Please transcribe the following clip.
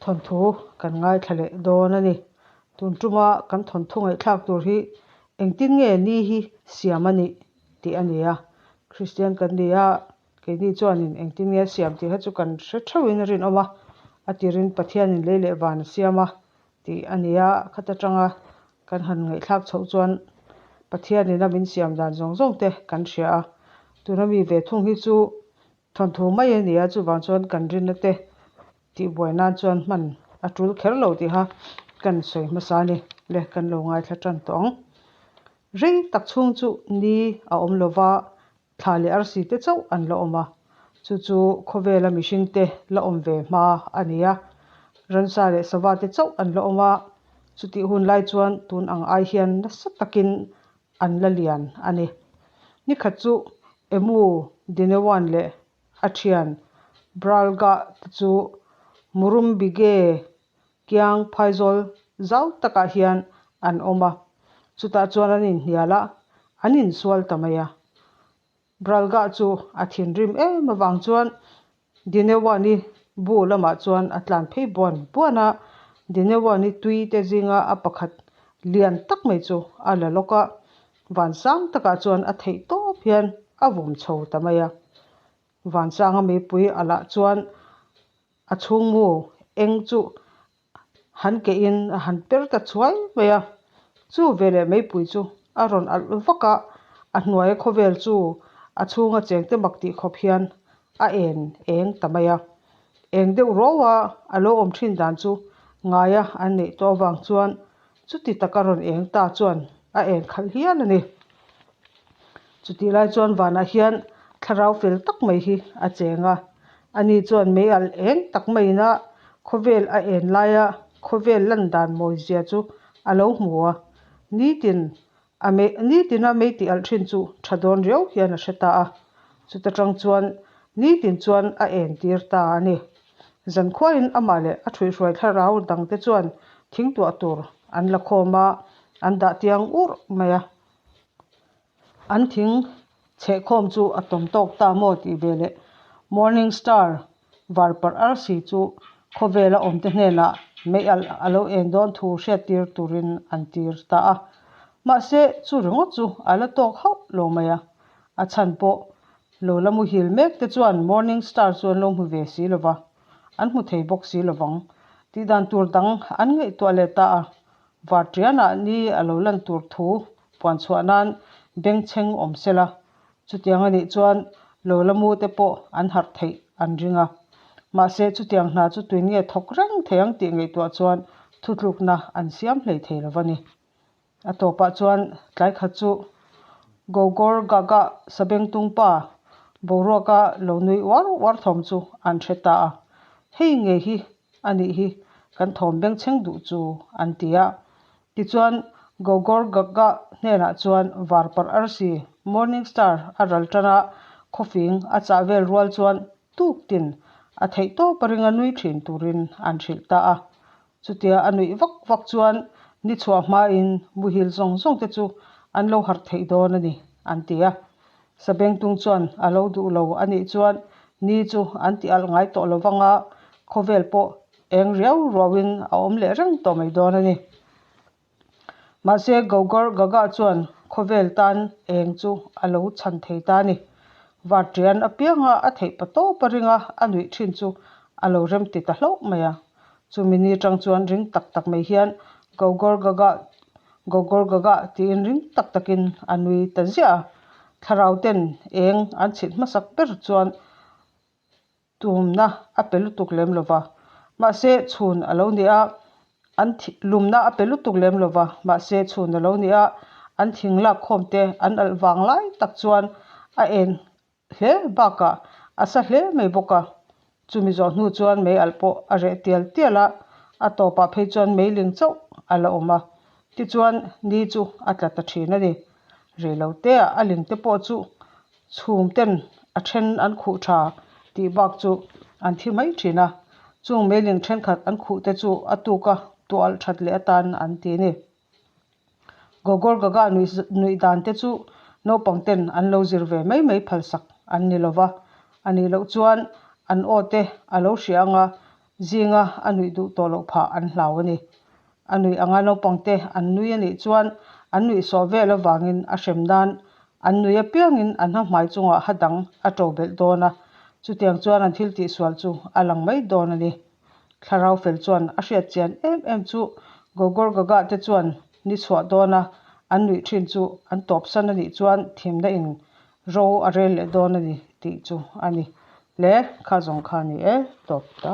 Thawnthu kan ngaithla leh dawn a ni. Tun tuma kan thawnthu ngaihthlak tur hi engtin nge ni hi siam a nih tih a ni a. Kristian kan ni a, keini chuanin engtin nge a siam tih kha chu kan hre theuhin a rinawm a. A tirin Pathianin lei leh van a siam a tih a ni a, khata tanga kan han ngaihthlak chhoh chuan Pathianin a min siam dan zawng zawng te kan hria a. Tuna mi ve thung hi chu Thawnthu mai a ni a, chuvang chuan kan rinna te tihbuai nan chuan hman a tul kher lo tiha kan sawi hmasa a ni le, kan lo ngaithla tan tawh ang. Rei tak chhung chu ni a awm lo va, thla leh arsi te chauh an la awm a, chu chu khawvela mihring te la awm ve hma a ni a, ransa leh sava te chauh an la awm a, chutih hun lai chuan tun ang ai hian nasa takin an la lian a ni. Nikhat chu Emu Dinewan leh a thian Bralga te chu Murumbige kiang phaizawl zau takah hian an awm a, chutah chuan an inhnial a, an insual ta mai a. Bralga chu a thinrim em avang chuan Dinewani bu lamah chuan a tlan phei buan buan a, Dinewani tui te zinga a pakhat lian tak mai chu a la lawk a, vansang takah chuan a theih tawp hian a vawm chho ta mai a. Vansanga meipui a lah chuan a chhungmu eng chu han kehin a han per ta chhuai mai a, chu veleh meipui chu a rawn alh vak a, a hnuaia khawvel chu a chhunga chengte mak tih khawp hian a en eng ta mai a. Eng deuh ruau a a lo awm thin dan chu ngaia an neih tawh avang chuan chuti taka rawn eng ta chuan a en khalh hial a ni. Chutih lai chuan vanah hian thlarau fel tak mai hi a cheng a, ani chuan mei alh eng tak maiin a khawvel a en laia khawvel lan dan mawizia chu a lo hmu a, nitin a mei nitina mei tih alh thin chu tha dawn riau hian a hre ta a, chuta tang chuan nitin chuan a en tir ta a ni. Zankhuain amah leh a thuihhruai thlarau dangte chuan thingtuah tur an la khawm a, an dah tiang urh mai a. An thing chhehkhawm chu a tawm tawk ta maw tih ve leh Morning Star varparh arsi chu khawvela awmte hnenah mei alh a lo en dawn thu hriattir turin an tir ta a. Mahse, chu ringawt chu a la tawk hauh lo mai a. A chhan pawh lo la muhil mek te chuan Morning Star chu an lo hmu ve si lo va, an hmu thei bawk si lo vang. Tihdan tur dang an ngaihtuah leh ta a. Varṭianah ni a lo lan tur thu puan chhuah nan bengchheng awm se la, chutiang a nih chuan lo la mu te pawh an harh theih an ring a. Mahse, chutiang hna chu tuin nge thawk reng thei ang tih ngaihtuah chuan thutlukna an siam hlei thei lo va ni. A tawpah chuan tlai khat chu Gogor Gaga Sabengtung pa boruaka lo nui uar uar thawm chu an hre ta a, hei ngei hi a nih hi kan thawm bengchheng duh chu an ti a. Tichuan Gogor Gaga hnenah chuan varparh arsi, Morning Star, a ral tan a, khawfing a chah vel rual chuan tuk tin a theih tawp a ringa nui thin turin an hrilh ta a. Chutia a nuih vak vak chuan ni chhuah hmain muhil zawng zawng te chu an lo harh theih dawn a ni, an ti a. Sabengtung chuan a lo duh lo a nih chuan ni chu an ti alh ngai tawh lo vang a, khawvel pawh eng riau ruauin a awm leh reng tawh mai dawn a ni. Mahse Gogor Gaga chuan khawvel tan eng chu a lo chhan thei ta a ni. Varṭian apianga a theih pa tawp a ring a, a nuih ṭhin chu a lo remti ta hlauh mai a. Chumi ni aṭang chuan ring tak tak mai hian Gogor Gaga, Gogor Gaga tiin ring tak takin a nui ta ziah a. Thlarau ten eng an chhit hmasak ber chuan Tumna a pe lutuk lem lo va, mahse chhun a lo ni a, an lumna a pe lutuk lem lo va, mahse chhun a lo ni a, an thing lak khawm te an alh vang lai tak chuan a en hle bakah a sa hle mai bawk a. Chumi zawh hnu chuan mei alh pawh a reh tial tial a, a tawpah phei chuan meiling chauh a la awm a, tichuan ni chu a tla ta thin a ni. Reiloteah a ling te pawh chu Chhum ten a then an khuh tha tih bak chu an thi mai thin a, chung meiling thenkhat an khuh te chu a tuka tualh that leh atan an ti a ni. Gogor Gaga nuih dan te chu naupang ten an lo zir ve mai mai phalsak an ni lova, a nih loh chuan an aw te a lo hria anga. Zinga a nuih duh tawh loh phah an hlau a ni. A nuih anga naupangte an nui a nih chuan an nuih sawh vel avangin a hrem nan an nui apiangin an ha hmai chungah ha dang a to belh dawn a, chutiang chuan an thil tihsual chu a lang mai dawn a ni. Thlarau fel chuan a hriat chian em em chu Gogor Gaga te chuan ni chhuah dawna an nuih thin chu an tawpsan a nih chuan thimna in ro a rel leh dawn a ni tih chu a ni. Le, kha zawng kha a ni e, tawp ta.